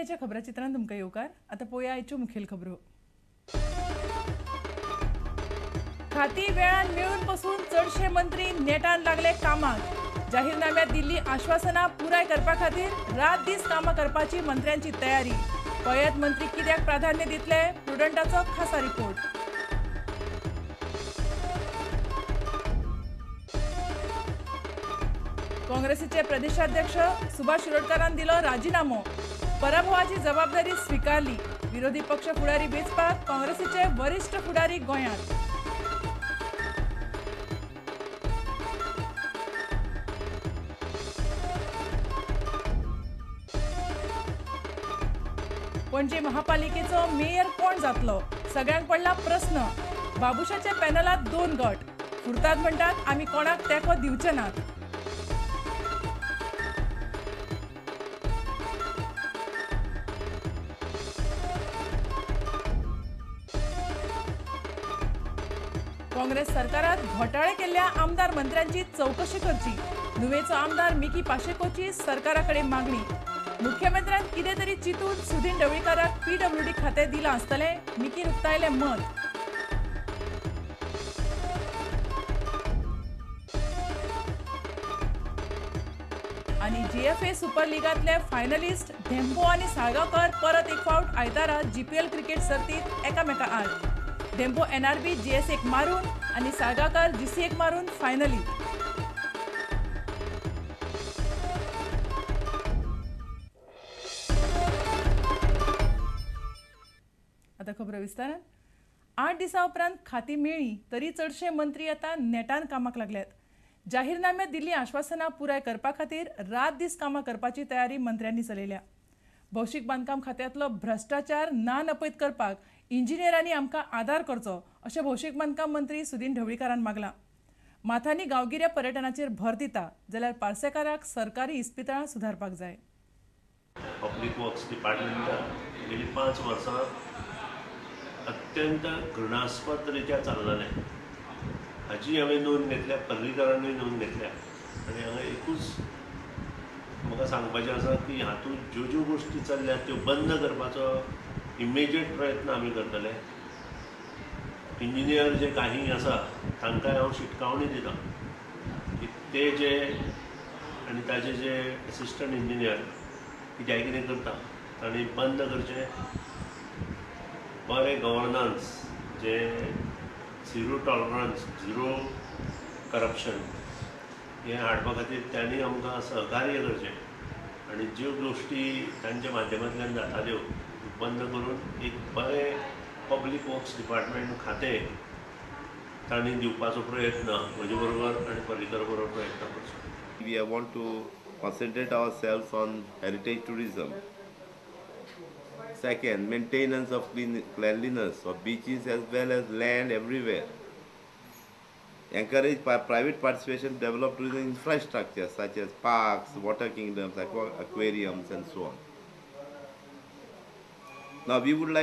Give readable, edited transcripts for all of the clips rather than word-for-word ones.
इंडियाच्या खबराचित्रांत तुमकां येवकार. आतां पळोवया आयच्यो मुखेल खबरो. खाती वेळान मेळून पसून चडशे मंत्री नेटान लागले कामाक. जाहीरनाम्यात दिल्ली आश्वासनां पुराय करपा खातीर रात दीस कामां करपाची मंत्र्यांची तयारी. पळयात मंत्री कित्याक प्राधान्य दितले, प्रुडंटाचो खासा रिपोर्ट. काँग्रेसीचे प्रदेशाध्यक्ष सुभाष शिरोडकारान दिलो राजीनामो. पराभवाची जबाबदारी स्वीकारली. विरोधी पक्ष फुडारी वेंचपाक काँग्रेसीचे वरिष्ठ फुडारी गोंयांत. पणजे महापालिकेचो मेयर कोण जातलो, सगळ्यांक पडला प्रस्न. बाबुशाच्या पॅनलात दोन गट. फुर्ताद म्हणटात आमी कोणाक तेंको दिवचे नात. काँग्रेस सरकारात घोटाळे केल्ल्या आमदार मंत्र्यांची चौकशी करची, नुवेचो आमदार मिकी पाशेकोची सरकाराकडे मागणी. मुख्यमंत्र्यान कितें तरी चिंतून सुदीन ढवळीकाराक पीडब्ल्यूडी खातें दिलां आसतलें, मिकीन उक्तायलें मत. आनी जीएफए सुपर लिगांतले फायनलिस्ट धेंपो आनी साळगांवकर परत एक फावट आयतारा जीपीएल क्रिकेट सर्तींत एकामेका आड. धेंपो एनआरबी जीएसएक मारून आनी साळगांवकर जीसीएक मारून फायनलीत. आतां खबरो विस्तारान. 8 दिसां उपरांत खाती मेळ्ळी तरी चडशे मंत्री आतां नेटान कामाक लागल्यात. जाहीरनाम्यात दिल्ली आश्वासनां पुराय करपा खातीर रात दीस कामां करपाची तयारी मंत्र्यांनी चलयल्या. भौशीक बांदकाम खात्यांतलो भ्रश्टाचार ना नपयत करपाक इंजिनियरांनी आमकां आदार करचो अशें भौशीक बांदकाम मंत्री सुदीन ढवळीकारान मागलां. माथानी गांवगिऱ्या पर्यटनाचेर भर दिता जाल्यार पार्सेकाराक सरकारी इस्पितळां सुदारपाक जाय. पब्लीक वर्क्स डिपार्टमेंटान गेली 5 वर्सां अत्यंत घृणास्पद रित्या चल्लालें हाची हांवें नोंद घेतल्या, पर्रीकारांनी नोंद घेतल्या. आनी हांगा एकूच म्हाका सांगपाचें आसा की हातूंत ज्यो ज्यो गोश्टी चल्ल्यात त्यो बंद करपाचो इमिजिएट प्रयत्न आमी करतले. इंजिनियर जे काही आसा तांकांय हांव शिटकावणी दिता की ते जे आनी ताजे जे एसिस्टंट इंजिनियर कित्याय कितें करता तांणी बंद करचें. बरें गवर्नन्स जे झिरो टॉलरन्स, झिरो करप्शन हें हाडपा खातीर तांणी आमकां सहकार्य करचें आनी ज्यो गोश्टी तांच्या माध्यमांतल्यान जाताल्यो बंद करून एक बरें पब्लीक वर्क्स डिपार्टमेंट खातें तांणी दिवपाचो प्रयत्न म्हजे बरोबर आनी पर्रीकर बरोबर प्रयत्न करचो. We want to concentrate ourselves on heritage tourism. Second, maintenance of cleanliness of beaches as well as land everywhere. Encourage private participation to develop tourism infrastructure such as parks, water kingdoms, aquariums, and so on. Now we would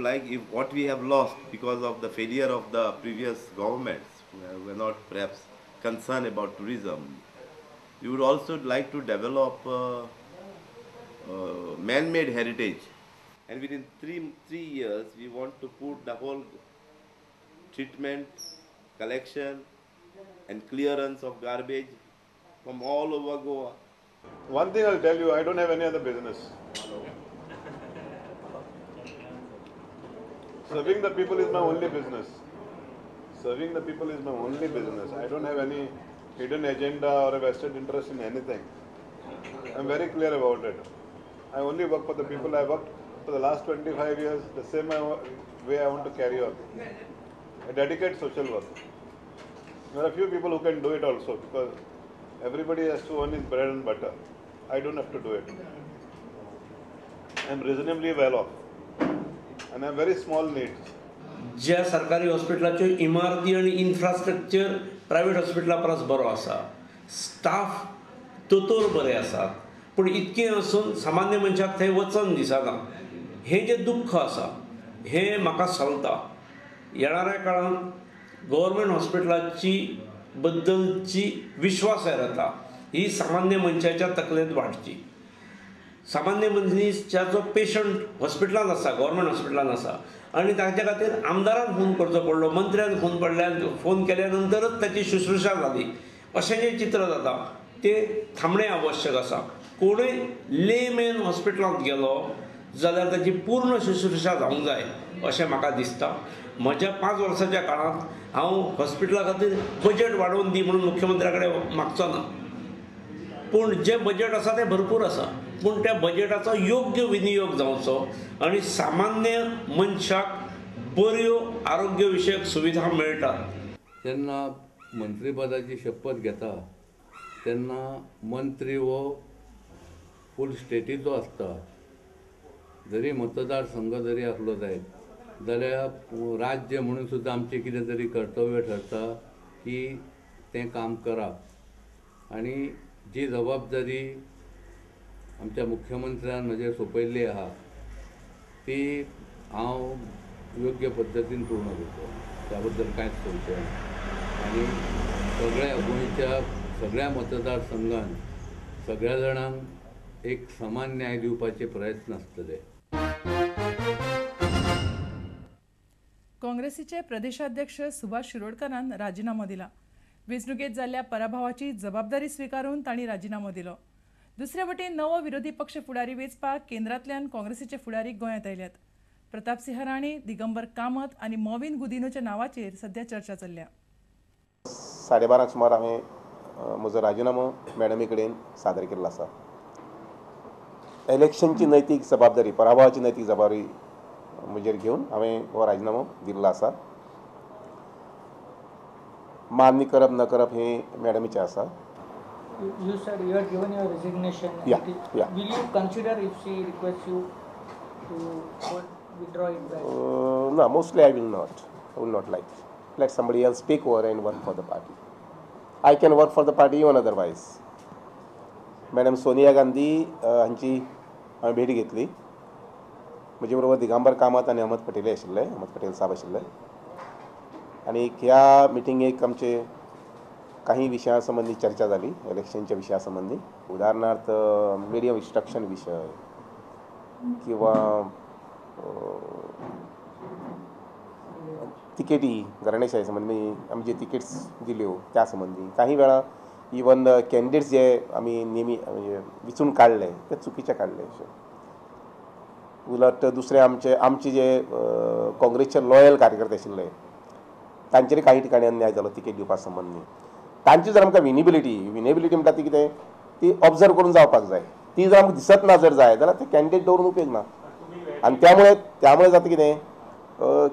like if what we have lost because of the failure of the previous governments who were not perhaps concerned about tourism, we would also like to develop man-made heritage. And within three years, we want to put the whole treatment, collection, and clearance of garbage from all over Goa. One thing I'll tell you, I don't have any other business. Serving the people is my only business. Serving the people is my only business. I don't have any hidden agenda or a vested interest in anything. I'm very clear about it. I only work for the people. I worked for the last 25 years, the same way I want to carry on. I dedicate social work. There are few people who can do it also because everybody has to earn his bread and butter. I don't have to do it. I am reasonably well off and I have very small needs. ज्या सरकारी हॉस्पिटलाच्यो इमारती आनी infrastructure private हॉस्पिटला परस बरो आसा, staff दोतोर बरे आसात, पूण इतकें आसून सामान्य मनशाक थंय वचन दिसना. हें जें दुख्ख आसा हें म्हाका सलता. येणाऱ्या काळांत गव्हर्मेंट हॉस्पिटलाची बद्दलची विश्वास जाता ही सामान्य मनशाच्या तकलेंत वाडची. सामान्य मनशाचो पेशंट हॉस्पिटलांत आसा, गव्हर्मेंट हॉस्पिटलांत आसा आनी ताच्या खातीर आमदारान फोन करचो पडलो, मंत्र्यान फोन पडल्यान फोन केल्या नंतरच ताची शुश्रूषा जाली. अशें जें चित्र जाता तें थांबणें आवश्यक आसा. कोणूय लेमॅन हॉस्पिटलांत गेलो जाल्यार ताची पूर्ण शुश्रूषा जावंक जाय अशें म्हाका दिसता. म्हज्या 5 वर्साच्या काळांत हांव हॉस्पिटला खातीर बजेट वाडोवन दी म्हणून मुख्यमंत्र्या कडेन मागचो ना, पूण जें बजेट आसा तें भरपूर आसा, पूण त्या बजेटाचो योग्य विनियोग जावचो आनी सामान्य मनशाक बऱ्यो आरोग्य विशयक सुविधा मेळटात. जेन्ना मंत्रीपदाची शपथ घेता तेन्ना मंत्री हो फूल स्टेटीचो आसता. जरी मतदारसंघ जरी आसलो जायत जाल्यार राज्य म्हणून सुद्दां आमचें कितें तरी कर्तव्य ठरता की तें काम करप आनी जी जबाबदारी आमच्या मुख्यमंत्र्यान म्हजेर सोंपयल्ली आहा ती हांव योग्य पद्दतीन पूर्ण करतलो, त्या बद्दल कांयच संशय ना. आनी सगळ्या गोंयच्या सगळ्या मतदारसंघान सगळ्या जाणांक एक समान न्याय दिवपाचे प्रयत्न आसतले. काँग्रेसीचे प्रदेशाध्यक्ष सुभाष शिरोडकरान राजीनामो दिला. वेंचणुकेंत जाल्ल्या पराभवाची जबाबदारी स्विकारून तांणी राजीनामो दिलो. दुसरे वटेन नवो विरोधी पक्ष फुडारी वेंचपाक केंद्रांतल्यान काँग्रेसीचे फुडारी गोंयांत आयल्यात. प्रताप सिंह राणे, दिगंबर कामत आनी मॉविन गुदिनोच्या नांवाचेर सध्या चर्चा चल्ल्या. 12:30 सुमार हांवें म्हजो राजीनामो मॅडमी कडेन सादर केल्लो आसा. इलेक्शनची नैतीक जबाबदारी, पराभवाची नैतीक जबाबदारी म्हजेर घेवन हांवें हो राजीनामो दिल्लो आसा. मान्य करप न करप हें मॅडमीचें आसा. You said you had given your resignation. Yeah, yeah. Will you consider if she requests you to withdraw it back? No, mostly I will not. I will not like. Let somebody else take over and work for the party. I can work for the party even otherwise. Madam Sonia Gandhi हांची हांवें भेट घेतली. म्हजे बरोबर दिगंबर कामत आनी अहमद पटेल आशिल्ले, अहमद पटेल साहब आशिल्ले. आनी ह्या मिटिंगेक आमचे काही विशयां संबंदी चर्चा जाली, इलेक्शनच्या विशया संबंदी. उदाहरणार्थ मिडियम इन्स्ट्रक्शन विशय किंवा तिकेटी घराणेशाही संबंदी आमी जे तिकेट्स दिल्यो त्या संबंदी. काही वेळा इवन कॅन्डिडेट्स जे आमी नेमी म्हणजे विचून काडले ते चुकीचे काडले अशें. उलट दुसरे आमचे आमचे जे काँग्रेसचे लॉयल कार्यकर्ते आशिल्ले तांचेर काही ठिकाणी अन्याय जालो तिकेट दिवपा संबंदी. तांची जर आमकां विनेबिलिटी विनेबिलिटी म्हणटा ती कितें ती ऑब्जर्व करून जावपाक जाय. ती जर आमकां दिसत ना जर जाय जाल्यार ते कॅन्डिडेट दवरून उपयोग ना. आनी त्यामुळे त्यामुळे जाता कितें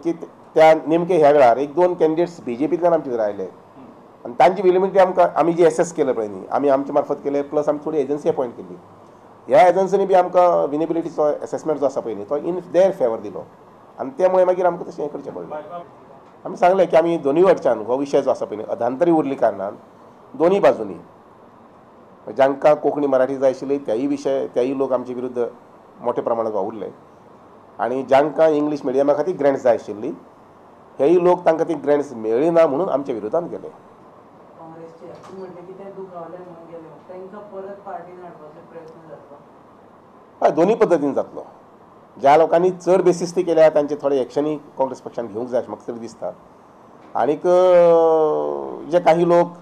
की त्या नेमके ह्या वेळार 1-2 कॅन्डिडेट्स बीजेपींतल्यान आमचे भितर आयले आनी तांची विनेबिलिटी आमकां आमी जी एसएस केलें पळय न्ही, आमी आमचे मार्फत केले, प्लस आमी थोडी एजन्सी अपॉयंट केली. ह्या एजन्सीनी बी आमकां विनेबिलिटीचो एसेसमेंट जो आसा पळय न्ही तो इन there favour दिलो आनी त्यामुळे मागीर आमकां तशें हें करचें पडलें. आमी सांगलें की आमी दोनूय वटच्यान हो विशय जो आसा पळय न्ही अधांतरी उरली कारणान दोनूय बाजूंनी जांकां कोंकणी मराठी जाय आशिल्ली त्याय विशय त्याय लोक आमचे विरुद्ध मोठ्या प्रमाणात वावुरले आनी जांकां इंग्लीश मिडियमा खातीर ग्रँट्स जाय आशिल्ली हेय लोक तांकां ती ग्रँट्स मेळ्ळी ना म्हणून आमच्या विरोधान गेले. हय, दोनूय पद्दतीन जातलो. ज्या लोकांनी चड बेसिस्ती केल्या तांचे थोडे एक्शनूय काँग्रेस पक्षान घेवंक जाय अशें म्हाका तरी दिसता. आनीक जे काही लोक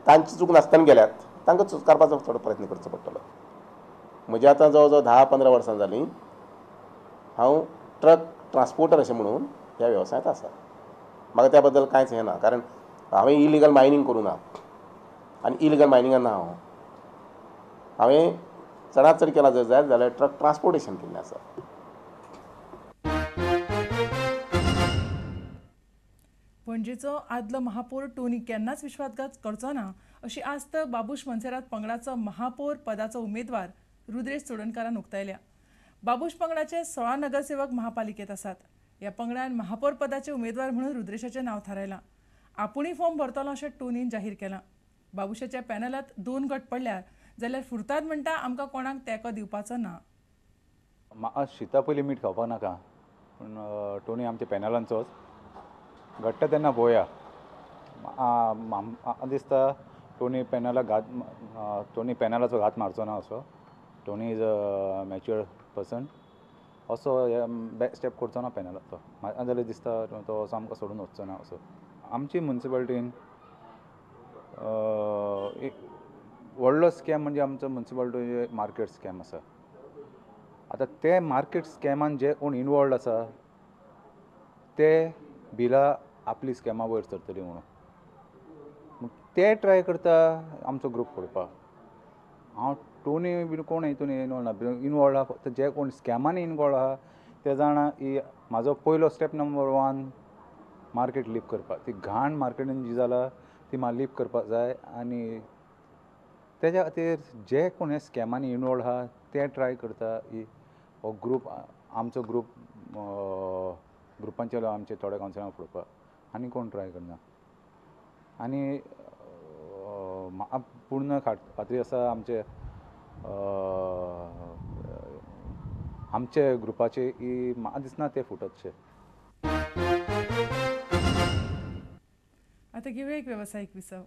तांची चूक नासतना गेल्यात तांकां चुकारपाचो थोडो प्रयत्न करचो पडटलो. म्हजे आतां जवळ जवळ 10-15 वर्सां जालीं हांव ट्रक ट्रान्सपोर्टर अशें म्हणून ह्या वेवसायांत आसा. म्हाका त्या बद्दल कांयच हें ना, कारण हांवें इलिगल मायनींग करूं ना आनी इलिगल मायनिंगान ना. हांव हांवें चडांत चड केलां जर जायत जाल्यार ट्रक ट्रान्सपोर्टेशन केल्लें आसा. पणजेचो आदलो महापौर टोनी केन्नाच विश्वासघात करचो ना अशी आस्त बाबूश मोन्सेरात पंगडाचो महापौर पदाचो उमेदवार रुद्रेश चोडणकारान उक्तायल्या. बाबूश पंगडाचे 16 नगरसेवक महापालिकेत आसात. ह्या पंगडान महापौर पदाचे उमेदवार म्हणून रुद्रेशाचें नांव थारायलां. आपुणूय फॉर्म भरतलो अशें टोनीन जाहीर केलां. बाबूशाच्या पॅनलांत 2 गट पडल्यार जाल्यार फुर्ताद म्हणटा आमकां कोणाक तेंको दिवपाचो ना. म्हाका शिता पयलीं मीठ खावपाक नाका, पूण टोनी आमच्या पॅनलांचोच घडटा तेन्ना पळोवया. म्हाका दिसता टोनी पॅनलाक घात, टोनी पॅनलाचो घात मारचो ना असो. Tony is a mature person, असो बॅक स्टेप करचो ना पॅनलाचो. म्हाका जाल्यार दिसता तो असो आमकां सोडून वचचो ना. असो आमची मुन्सिपालिटीन एक व्हडलो स्कॅम म्हणजे आमचो मुन्सिपालिटी मार्केट स्कॅम आसा. आतां ते मार्केट स्कॅमान जे कोण इनवॉल्ड आसा ते बिलां आपली स्कॅमा वयर सरतली म्हणून ते ट्राय करता आमचो ग्रूप फोडपाक. हांव टोनी बीन कोण हितून इनवॉल्व ना, इनवॉल्व आहा फक्त जे कोण स्कॅमांनी इनवॉल्व आहा ते जाणा ही म्हाजो पयलो स्टेप नंबर 1 मार्केट लीप करपाक. ती घाण मार्केटीन जी जाला ती म्हाका लीप करपाक जाय आनी तेज्या खातीर जे कोण हे स्कॅमांनी इनवॉल्व आहा ते ट्राय करता ही हो ग्रूप आमचो ग्रूप ग्रुपांचे आमचे थोडे कावन्सिलरांक फोडपाक आनी कोण ट्राय करना. आनी म्हाका पूर्ण खात्री आसा आमचे आमचे ग्रुपाचे ही म्हाका दिसना ते फुटतशे. आतां घेवया एक वेवसायीक विसव.